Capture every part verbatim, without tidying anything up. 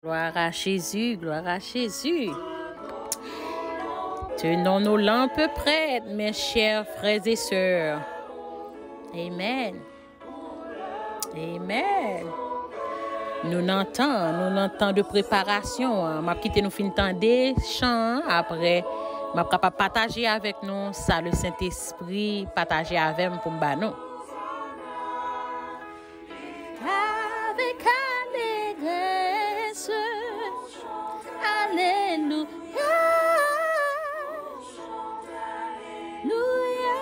Gloire à Jésus, gloire à Jésus. Tenons nos lampes prêtes, mes chers frères et sœurs. Amen. Amen. Nou nan tan, nou nan tan de preparasyon an. M ap kite nou fin tande chan an, apre m ap kapab pataje avèk nou sa Lesentespri pataje avè m pou m ba nou. Avec allégresse, alléluia, alléluia.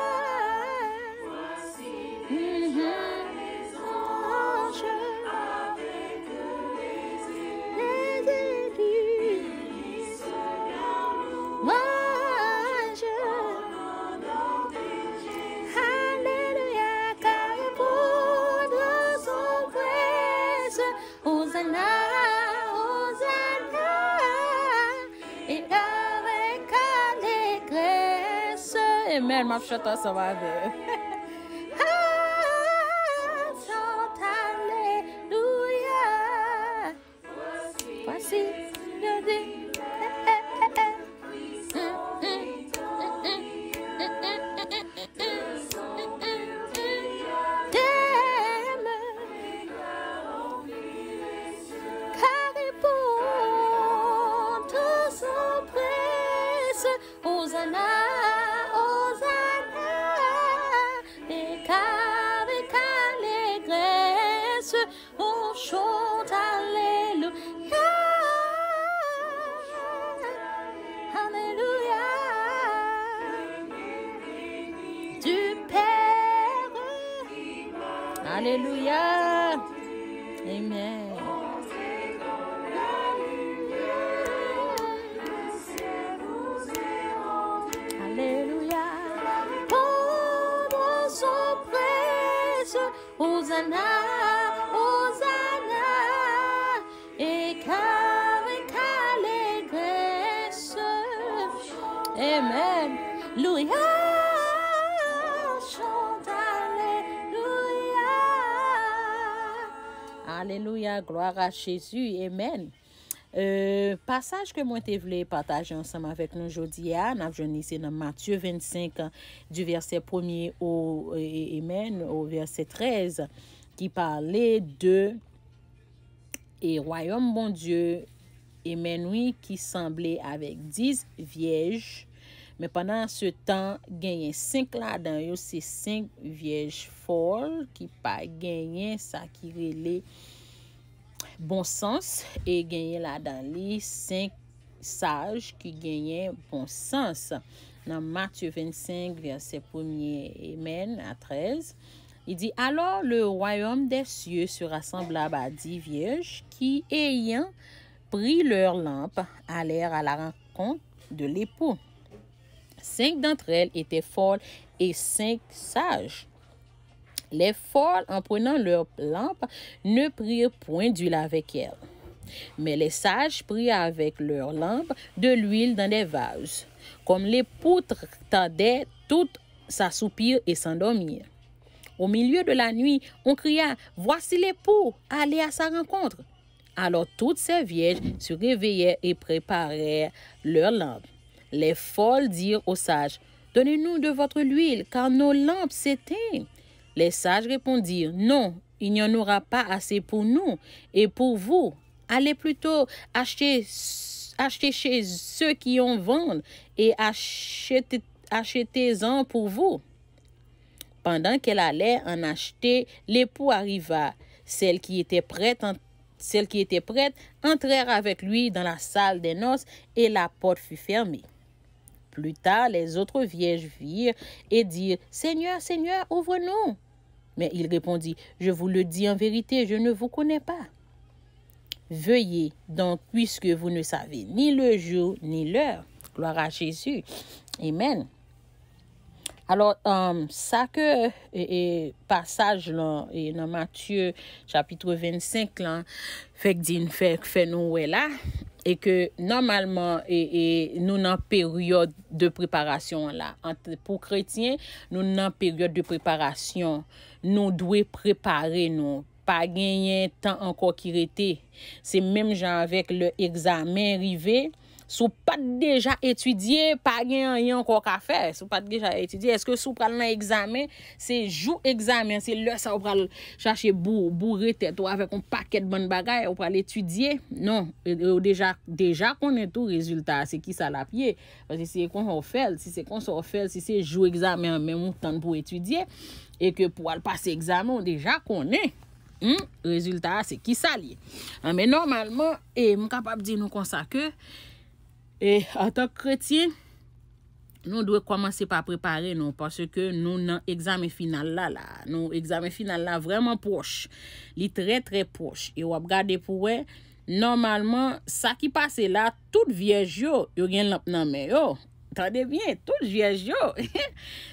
Mhm. Louange, les élus, louange. Alléluia, car il porte son prince. Hosanna, Hosanna, et avec allégresse. Amen, m ap chante ansanm avè. Ah, chante alléluia. Voici, je dis, eh, eh, eh, eh. Car il porte son prince, Hosanna, Hosanna, et qu'avec allégresse, on chante alléluia, alléluia, du Père. Alléluia. Amen. Alléluia. Pour son prêche. Hosanna, Hosanna, et qu'avec allégresse. Amen. Louange, chante alléluia. Alléluia, gloire à Jésus. Amen. Euh, pasaj ke mwen te vle pataje ansanm avèk nou jodi a, n ap jwenn li se nan Matye vennsenk, di vèsè premye o, e, e, amen, o vèsè trèz, ki pale de, e, wayòm Bondye, amen, wi, ki sanble avèk dis vyèj. Men pandan se tan, genyen senk ladan yo, se senk vyèj fòl ki pa genyen sa ki rele bon sans, e genyen ladan li senk saj ki genyen bon sans. Nan Matye vennsenk, vèsè premye, amen, a trèz, li di, Alors le royaume des cieux sera semblable à dix vierges qui, ayant pris leurs lampes, allèrent à la rencontre de l'époux. Cinq d'entre elles étaient folles et cinq sages. Les folles, en prenant leurs lampes, ne prirent point d'huile avec elles. Mais les sages prirent avec leurs lampes de l'huile dans des vases. Comme l'époux tr-, tardait, toutes s'assoupirent et s'endormirent. Au milieu de la nuit, on cria, Voici l'époux, allez à sa rencontre. Alors toutes ces vierges se réveillèrent et préparèrent leurs lampes. Les folles dirent aux sages, Donnez-nous de votre huile, car nos lampes s'éteignent. Les sages répondirent, Non, il n'y en aura pas assez pour nous et pour vous. Allez plutôt acheter, acheter chez ceux qui en vendent et achetez, achetez-en pour vous. Pendant qu'elles allaient en acheter, l'époux arriva. Celles qui étaient prêtes, en- celles qui étaient prêtes entrèrent avec lui dans la salle des noces et la porte fut fermée. Plus tard, les autres vierges virent et dirent, Seigneur, Seigneur, ouvre-nous. Mais il répondit, Je vous le dis en vérité, je ne vous connais pas. Veillez donc, puisque vous ne savez ni le jour ni l'heure. Gloire à Jésus. Amen. Alò, um, sa ke e, e, pasaj lan e, nan Matye chapit vennsenk lan fèk di n fè, fè nou wè la, e ke nòmalman e, e, nou nan peryòd de preparasyon an la. Ant, pou kretyen, nou nan peryòd de preparasyon. Nou dwe prepare nou. pa genyen tan ankò ki rete. Se menm jan avèk lè egzamen rive. Si w pa t deja etidye, pa gen anyen ankò w ka fè. Si w pa t deja etidye, èske si w pral nan egzamen, se jou egzamen, se lè sa w pral chache bou, boure tèt ou avèk yon pakèt bann bagay, ou pral etidye? Non, e, e, ou deja, deja konnen tou rezilta a, se kisa l ap ye. Paske si se konsa w fè l, si se konsa w fè l, si se jou egzamen an menm ou tann pou w etidye, e ke pou w al pase egzamen, ou deja konnen. Hmm, rezilta a, se kisa l ye. An, men nòmalman, e, m kapab di nou konsa ke, e, antank kretyen, nou dwe kòmanse pa prepare nou, paske nou nan egzamen final la, la. Nou, egzamen final la vrèman pwòch. Li trè, trè pwòch. E w ap gade pou wè, nòmalman, sa ki pase la, tout vyèj yo, yo gen lanp nan men yo. Tande byen, tout vyèj yo.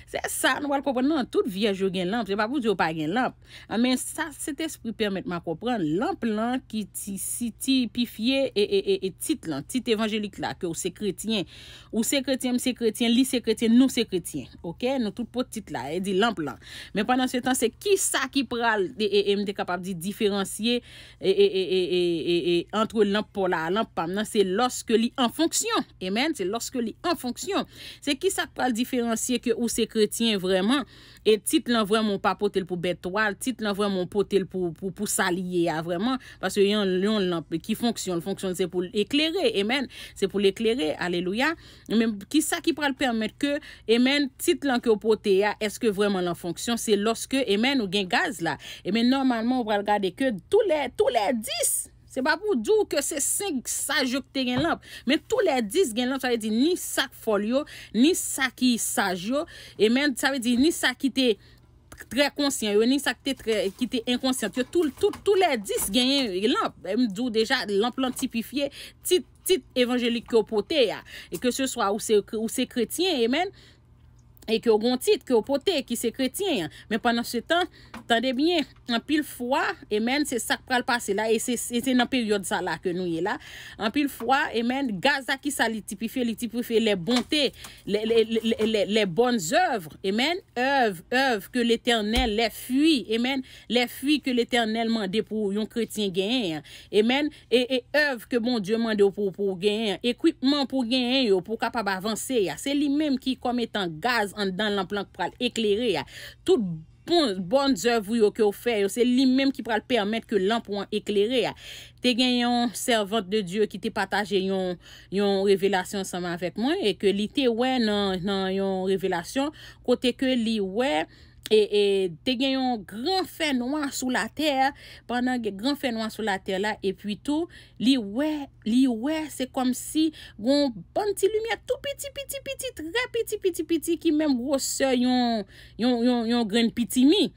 Se sa, nou pral konprann nan, tout vyèj yo gen lanp. Se pa pou di yo pa gen lanp. A, men sa, Sentespri pèmèt mwen konprann. Lanp lan ki ti, si tipifye e, e, e, e tit lan, tit evanjelik la, ke ou se kretyen. Ou se kretyen, m se kretyen, li se kretyen, nou se kretyen. Oke? Nou tout pot tit la, e di lanp lan. Men pandan se tan, se ki sa ki pral, e, e, e m te kapab di diferansye, e, e, e, e, e, e, e, antre lanp pa w la, lanp pa m nan, se lòske li an fonksyon. Amen. Se lòske li an fonksyon. Se ki sa k pral diferansye ke ou se kretyen vrèman, e tit lan vrèman ou pa pote l pou bèt twal, tit lan vrèman ou pote l pou, pou, pou sa li ye a vrèman, paske yon, yon lanp ki fonksyon, fonksyon l se pou l eklere, amen, se pou l eklere, alelouya. Men ki sa ki pral pèmèt ke, amen, tit lan ke w pote a, èske vrèman l an fonksyon, se lòske, amen, ou gen gaz la. Amen, nòmalman, ou pral gade ke tou lè, tou lè dis, se pa pou di w ke se senk saj yo ki te gen lanp, men tou lè dis gen lanp, sa vle di ni sa k fòl yo, ni sa ki saj yo, amen, sa vle di ni sa ki te trè konsyan yo, ni sa ki te trè, ki te enkonsyant yo, tou, tou, tou lè dis genyen lanp. E m di w deja, lanp lan tipifye tit, tit evanjelik ke w pote a. E ke se swa ou se, ou se kretyen, amen, e ke w gon tit ke w pote ki se kretyen an. Men pandan se tan, tande byen, anpil fwa, amen, se sa k pral pase la, e se, e se nan peryòd sa la ke nou ye la. Anpil fwa, amen, gaz la ki sa li tipifye, li tipifye les bontés, les, les, les, les, les bonnes œuvres, amen, œuvres, œuvres que l'Éternel, les fruits, amen, les fruits que l'Éternel mande pou yon kretyen genyen an. Amen. E, e èv ke Bondye mande w pou, pou w genyen, ekwipman pou w genyen yo, pou w kapab avanse a. Se li menm ki kòm etan gaz anndan lanp lan k pral eklere a. Tout bon, bòn zèv ou yo ke w fè yo, se li menm ki pral pèmèt ke lanp ou an eklere a. Te gen yon servante de Dieu ki te pataje yon, yon revelasyon ansanm avèk mwen, e ke li te wè nan, nan yon revelasyon, kote ke li wè, e, e te gen yon gran fènwa sou latè, pandan gen gran fènwa sou latè la, epi tou, li wè, li wè, se kòmsi gon bann ti limyè tou piti, piti, piti, trè piti, piti, piti, ki menm gwosè yon, yon, yon, yon grenn pitimi,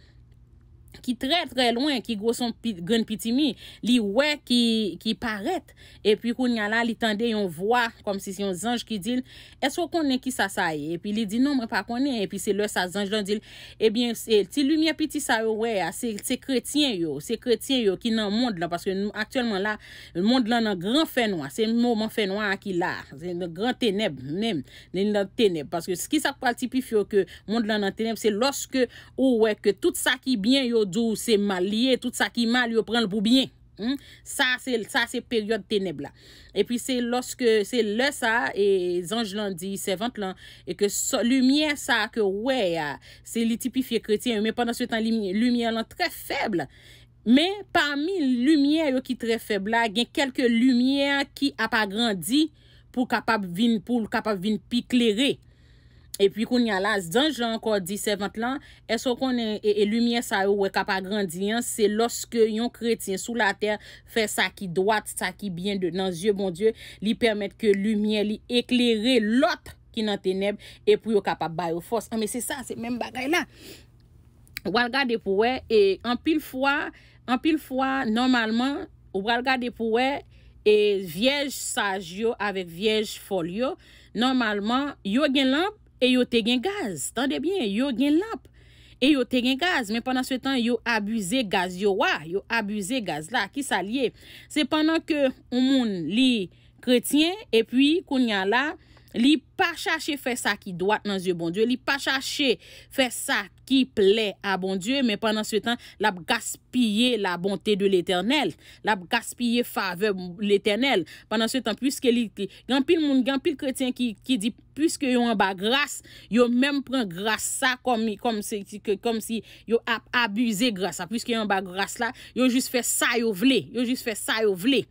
ki trè, trè lwen, ki gwo son pi-, grenn pitimi, li wè ki, ki parèt. Epi kounye a la, li tande yon vwa, kòmsi se yon zanj ki di l, "Èske w konnen ki sa sa ye?" Epi li di, "Non, mwen pa konnen." Epi se lè sa zanj lan di l, "Ebyen, se ti limyè piti sa yo wè a, se, se kretyen yo, se kretyen yo ki nan mond lan." Paske nou, aktyèlman la, mond lan nan gran fènwa, se moman fènwa a ki la, se nan gran tenèb menm, li nan tenèb. Paske ki sa k pral tipifye w ke mond lan nan tenèb, se lòske ou wè ke tout sa ki byen, yo di w se mal li ye, tout sa ki mal, yo pran l pou byen. Hmm? Sa se, sa se peryòd tenèb la. Epi se lòske, se lè sa a, e zanj lan di sèvant lan, e ke sò-, limyè sa a ke w wè a, se li tipifye kretyen yo, men pandan se tan, limyè, limyè lan trè fèb. Men pami limyè yo ki trè fèb la, gen kèlke limyè ki ap agrandi pou kapab vin, pou l kapab vin pi klere. Epi kounye a la, zanj lan ankò di sèvant lan, "Èske w konnen, e, e limyè sa yo wè k ap agrandi an, se lòske yon kretyen sou latè fè sa ki dwat, sa ki byen de, nan zye Bondye, li pèmèt ke limyè li eklere lòt ki nan tenèb, e pou yo kapab ba yo fòs." Anben, se sa, se menm bagay la. W al gade pou wè, e anpil fwa, anpil fwa, nòmalman, ou pral gade pou wè, e vyèj saj yo avèk vyèj fòl yo, nòmalman, yo gen lanp e yo te gen gaz. Tande byen, yo gen lanp e yo te gen gaz. Men pandan se tan, yo abize gaz yo a, yo abize gaz la. Ki sa l ye? Se pandan ke yon moun, li kretyen, epi kounye a la, Li pa chache fè sa ki dwat nan zye Bondye, li pa chache fè sa ki plè a Bondye, men pandan se tan, l ap gaspiye la bonte de Letènèl, l ap gaspiye favè Letènèl. Pandan se tan, piske li, gen anpil moun, gen anpil kretyen ki, ki di, piske yo anba gras, yo menm pran gras sa kòm, kòm si, kòm si yo ap abize gras la, piske yo anba gras la, yo jis fè sa yo vle, yo jis fè sa yo vle.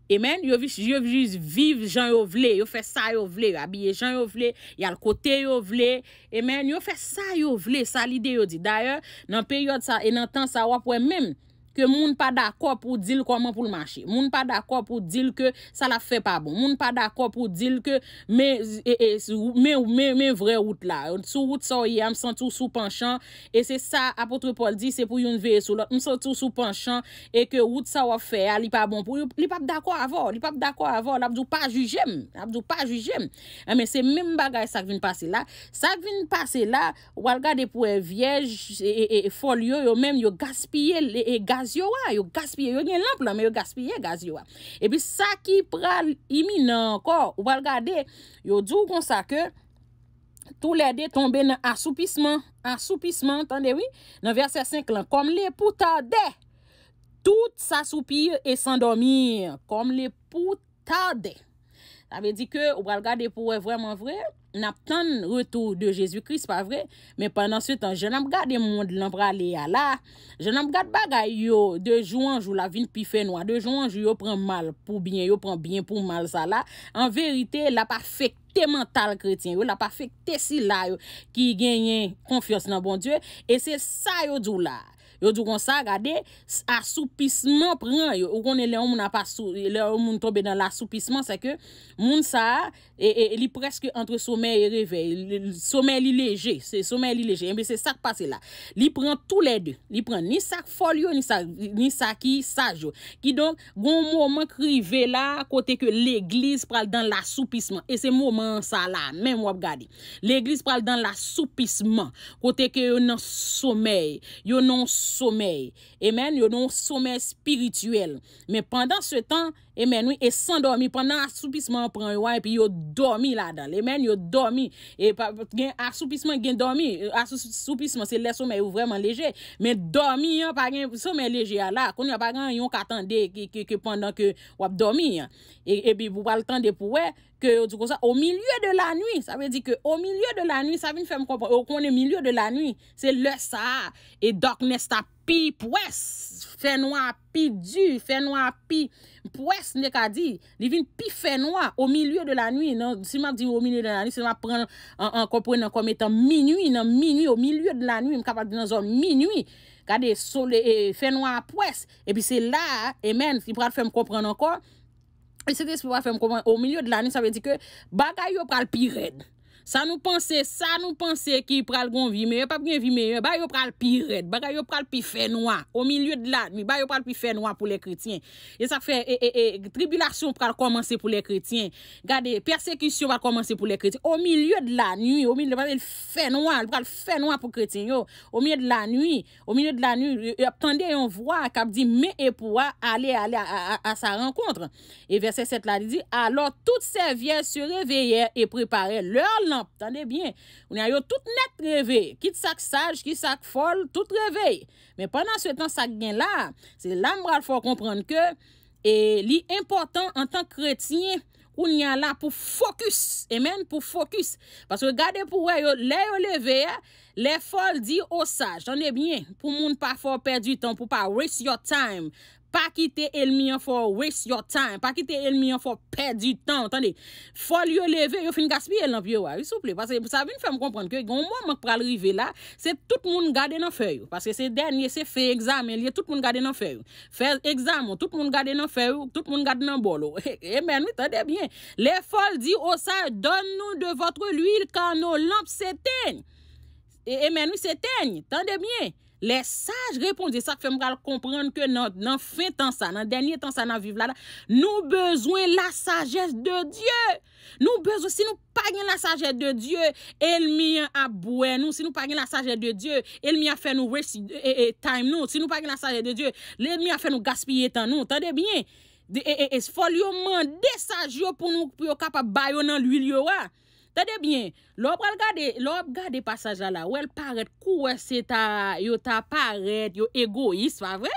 Amen. Yo, yo jis viv jan yo vle, yo fè sa yo vle, yo abiye jan yo vle, y al kote yo vle. Amen. Yo fè sa yo vle, sa lide yo di. Dayè, nan peryòd sa e nan tan sa, w ap wè menm ke moun pa dakò pou di l kòman pou l mache. Moun pa dakò pou di l ke sa l ap fè pa bon. Moun pa dakò pou di l ke men, e, e, men, men, men vrè wout la. Sou wout sa w ye a, m santi w sou panchan. E se sa apot Pòl di, se pou youn veye sou lòt. M santi w sou panchan e ke wout sa w ap fè a, li pa bon pou li, li p ap dakò avè w, li p ap dakò avè w, l ap di w pa jije m, l ap di w pa jije m. Enben, se menm bagay sa k vin pase la. Sa k vin pase la, w al gade pou wè vyèj e, e, e fòl yo, yo menm, yo gaspiye e, e gaz yo a, yo gaspiye, yo gen lanp lan, men yo gaspiye gaz yo a. Epi sa ki pral iminan ankò, ou pral gade, yo di w konsa ke toulède tonbe nan asoupisman, asoupisman, tande wi, nan vèsè senk lan, comme les poutardes, tous s'assoupirent et s'endormirent, comme les poutardes. Sa vle di ke ou pral gade pou wè vrèman vre, n ap tann retou de Jezi Kris, pa vre? Men pandan se tan, jan n ap gade mond lan prale a la, jan n ap gade bagay yo, de jou an jou, l ap vin pi fè nwa, de jou an jou, yo pran mal pou byen, yo pran byen pou mal sa la. An verite, l ap afekte mantal kretyen yo, l ap afekte sila yo ki genyen konfyans nan Bondye, e se sa yo di w la. Yo di w konsa, gade, asoupisman pran yo. Ou konnen lè yon moun ap asou, lè yon moun tonbe nan lasoupisman, se ke moun sa a, e, e, li prèske antre somèy e revèy. Li, somèy li leje, se somèy li leje. Enben, se sa k pase la. Li pran toulède. Li pran ni sa k fòl yo, ni sa, ni sa ki saj yo. Kidonk, gon moman k rive la, kote ke legliz pral dan lasoupisman. E se moman sa la, menm w ap gade. Legliz pral dan lasoupisman. Kote ke yo nan somèy. Yo nan somèy. Amen. Yo nan somèy espirityèl. Men pandan se tan, amen, wi, e san dòmi, pandan asoupisman an pran yo a, epi yo dòmi ladan l. Amen. Yo dòmi. E pa, gen asoupisman, gen dòmi. Asoupisman, se lè somèy ou vrèman leje. Men dòmi an, pa gen somèy leje a la. Kounye a, pa gen yon ka tande ke, ke, ke pandan ke w ap dòmi an. E, epi pou pral tande pou wè, ke yo di konsa, au milieu de la nuit. Sa vle di ke au milieu de la nuit, sa vin fè m konprann. Ou konnen milieu de la nuit, se lè sa a, e darkness ta pi pwès, fè nwa pi di, fè nwa pi pwès, m te ka di, li vin pi fè nwa au milieu de la nuit. Non, si m ap di au milieu de la nuit, se m ap pran an, an konprenan kòm etan minui, nan minui, au milieu de la nuit, m kapab di nan zòn minui. Gade, sole, e, fè nwa pwès. Epi se la a, amen, li pral fè m konprann ankò. E Sentespri a fè m konprann, au milieu de la nuit, sa vle di ke bagay yo pral pi rèd. Sa nou panse, sa nou panse ki pral gon vi meyè, p ap gen vi meyè, bagay yo pral pi rèd, bagay yo pral pi fè nwa, au milieu de la nuit, bagay yo pral pi fè nwa pou lè kretyen. E sa fè, e, e, e, tribilasyon pral kòmanse pou lè kretyen. Gade, pèsekisyon pral kòmanse pou lè kretyen. Au milieu de la nuit, au milieu, paske l fè nwa, l pral fè nwa pou kretyen yo. Au milieu de la nuit, Au milieu de la nuit, yo, yo ap tande yon vwa k ap di, men epou a, ale, ale à, à, à sa rencontre. E vèsè sèt la, li di, alors toutes ces vierges se réveillèrent et préparèrent leurs lampes. Tande byen. Kounye a, yo tout nèt reve. Kit sa k saj, kit sa k fòl, tout reveye. Men pandan se tan, sa k gen la, se la m pral fè w konprann ke, e li enpòtan antan k kretyen, kounye a la pou fokis. Amen, pou fokis. Paske gade pou wè yo, lè yo leve a, les folles dirent aux sages, tande byen, pou moun pa fè w pèdi tan, pou pa waste your time. Pa kite ènmi an fè w waste your time. Pa kite ènmi an fè w pèdi tan, tande. Fòl yo leve, yo fin gaspiye lanp yo a, wi, souple. Paske sa vin fè m konprann ke gen yon moman k pral rive la, se tout moun gade nan fè yo. Paske se dènye, se fen egzamen li ye, tout moun gade nan fè yo. Fè egzamen, tout moun gade nan fè yo, tout moun gade nan bòl ou. Amen, wi, tande byen. Les folles dirent aux sages, donne-nous de votre huile, car nos lampes s'éteignent. E, amen, wi, s'éteignent. Tande byen. Les sages répondirent, sa k fè m pral konprann ke nan, nan fen tan sa, nan dènye tan sa n ap viv la, la, nou bezwen la sagesse de Dieu. Nou bezwen, si nou pa gen la sagesse de Dieu, ènmi an ap bwè nou. Si nou pa gen la sagesse de Dieu, ènmi ap fè nou waste, e, e, time nou. Si nou pa gen la sagesse de Dieu, ènmi ap fè nou gaspiye tan nou. Tande byen. De, e, e, e, fòl yo mande saj yo pou nou, pou yo kapab ba yo nan lwil yo a. Tande byen, lè w pral gade, lè w ap gade pasaj la la, w wè l parèt kou wè se ta, yo ta parèt, yo egoyis, pa vre?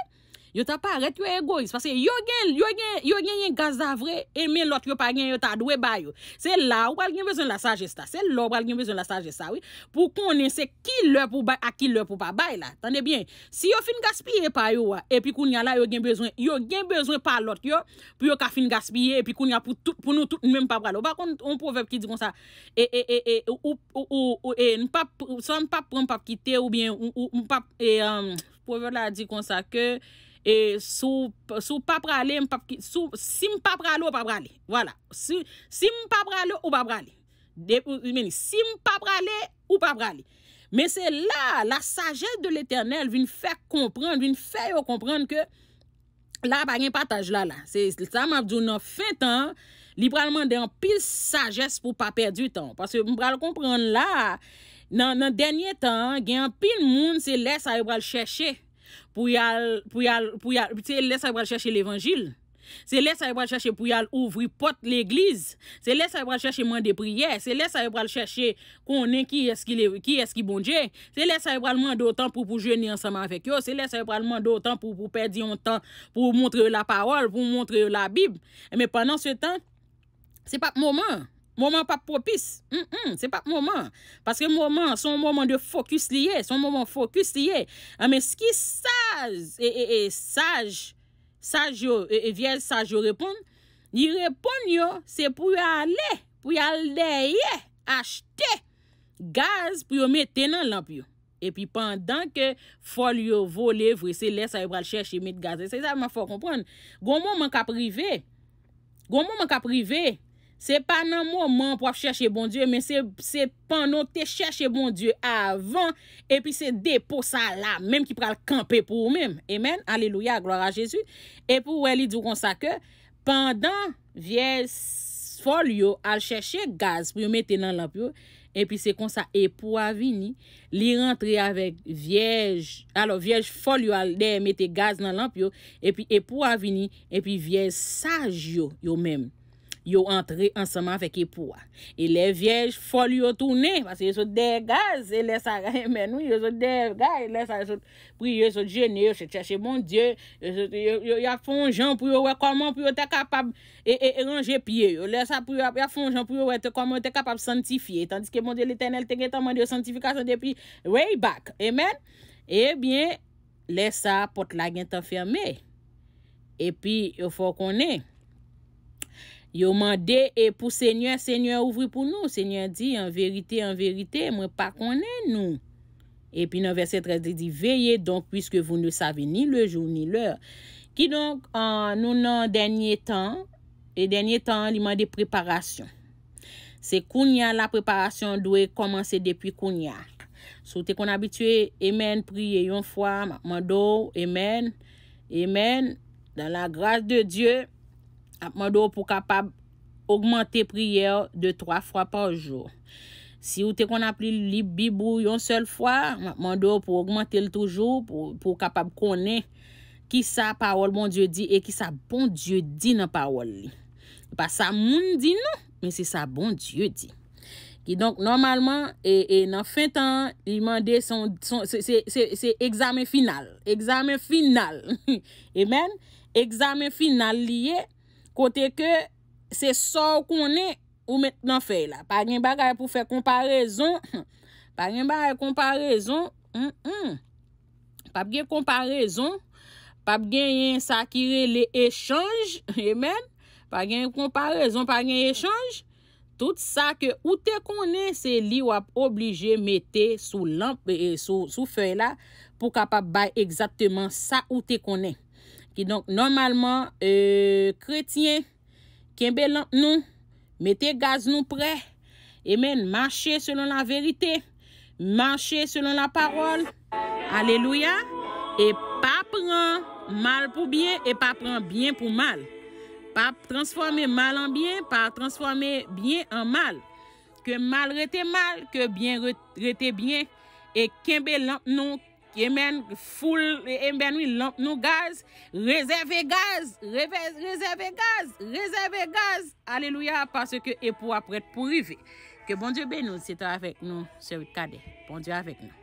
Yo ta parèt yo egoyis, paske yo gen, yo gen, yo genyen gaz la vre, e men lòt yo pa gen, yo ta dwe ba yo. Se la ou pral gen bezwen la sajès la, se la ou pral gen bezwen la sajès la, wi, pou konnen se ki lè pou bay ak ki lè pou pa bay la. Tande byen, si yo fin gaspiye pa yo a, epi kounye a la yo gen bezwen, yo gen bezwen pa lòt yo, pou yo ka fin gaspiye, epi kounye a pou tout, pou nou tout menm pa prale. Ou pa konn yon pwovèb ki di konsa, e, e, e, e, ou, ou, ou, ou, e, m p ap, sa m p ap pran, m p ap kite, oubyen ou, ou, m p ap, e, um, pwovèb la di konsa ke, e, si w, si w pa prale, m p ap ki-, si w, si m pa prale, ou pa prale. Vwala. Si, si m pa prale, ou pa prale. De, ou, men, si m pa prale, ou pa prale. Men se la, la sagesse de l'Éternel vin fè konprann, vin fè yo konprann ke la pa gen pataj la, la. Se sa m ap di w nan fen tan an, li pral mande anpil sajès pou pa pèdi tan. Paske m pral konprann la, nan, nan dènye tan an, gen anpil moun, se lè sa yo pral chèche pou y al, pou y al, pou y al, se lè sa yo pral chèche levanjil. Se lè sa yo pral chèche pou y al ouvri pòt legliz. Se lè sa yo pral chèche mande priyè. Se lè sa yo pral chèche konnen kiyès ki le-, kiyès ki Bondye. Se lè sa yo pral mande w tan pou, pou jene ansanm avèk yo. Se lè sa yo pral mande w tan pou, pou pèdi yon tan, pou w montre yo lapawòl, pou w montre yo Labib. Men pandan se tan, se p ap moman. Moman p ap pwopis. Mm, mm, se p ap moman. Paske moman, se yon moman de fokis li ye. Se yon moman fokis li ye. Men ki saj, e, e, e, saj, saj yo, e, e, vyèj saj yo reponn, li reponn yo, se pou yo ale, pou y al dèyè, achte gaz pou yo mete nan lanp yo. Epi pandan ke fòl yo vole vre, se lè sa yo pral chèche met gaz. E se sa m ap fè w konprann. Gon moman k ap rive. Gon moman k ap rive. Se pa nan moman pou w ap chèche Bondye, men se, se pandan w te chèche Bondye avan, epi se depo sa la menm ki pral kanpe pou ou menm. Amen. Alelouya. Glwa a Jezi. Epi w wè li di w konsa ke pandan vyèj fòl yo al chèche gaz pou yo mete nan lanp yo, epi se konsa epou a vini, li rantre avèk vyèj, alò, vyèj fòl yo al dèyè mete gaz nan lanp yo, epi epou a vini, epi vyèj saj yo, yo menm, yo antre ansanm avèk epou a. E lè vyèj fòl yo tounen, paske yo sot dèyè gaz, e lè sa, amen, wi, yo sot dèyè gaz, e lè sa, yo sot priye, yo sot jene, yo sot chèche Bondye, yo sot, yo, yo, y ap fè yon jan pou yo wè kòman pou yo ta kapab, e, e, e ranje pye yo. Lè sa pou yo, y ap fè yon jan pou yo wè te, kòman yo te kapab sanntifye. Tandiske Bondye Letènèl te gentan mande yo sanntifikasyon depi way back. Amen. Ebyen, lè sa, pòt la gentan fèmen. Epi, yo fè w konnen. Yo mande e pou Senyè, Senyè ouvri pou nou. Senyè di, an verite, an verite, mwen pa konnen nou. Epi nan vèsè trèz, li di, veillez donc, puisque vous ne savez ni le jour ni l'heure. Kidonk, ah, nou nan dènye tan, e dènye tan an, li mande preparasyon. Se kounye a la preparasyon dwe kòmanse depi kounye a. Si w te konn abitye, amen, priye yon fwa, m ap mande w, amen, amen, dans la grâce de Dieu, ap mande w pou w kapab ogmante priyè de twa fwa pa jou. Si w te konn ap li, li Bib ou yon sèl fwa, m ap mande w pou w ogmante l toujou, pou, pou w kapab konnen kisa pawòl Bondye di e kisa Bondye di nan pawòl li. Se pa sa moun di non, men se sa Bondye di. Kidonk, nòmalman, e, e nan fen tan an, li mande se yon, se yon, se, se, se, se egzamen final. Egzamen final. Amen. Egzamen final li ye, kote ke se sa w konnen ou met nan fèy la. Pa gen bagay pou fè konparezon. Pa gen bagay konparezon. Mm, mm. P ap gen konparezon. P ap genyen sa ki rele echanj. Amen. Pa gen konparezon, pa gen echanj. Tout sa ke ou te konnen, se li w ap oblije mete sou lanp, e, e, sou, sou fèy la, pou kapab bay egzakteman sa ou te konnen. Kidonk, nòmalman, e, kretyen, kenbe lanp nou, mete gaz nou prè. Amen. Mache selon la verite. Mache selon la pawòl. Alelouya. E pa pran mal pou byen, e pa pran byen pou mal. Pa transfòme mal an byen, pa transfòme byen an mal. Ke mal rete mal, ke byen re-, rete byen. E kenbe lanp nou, amen, full, amen, wi, lanp nou gaz, rezève gaz, reve-, rezève gaz, rezève gaz. Alelouya, paske epou a prèt pou rive. Ke Bondye beni w, se te avèk nou, sè Ruth Cadet. Bondye avèk nou.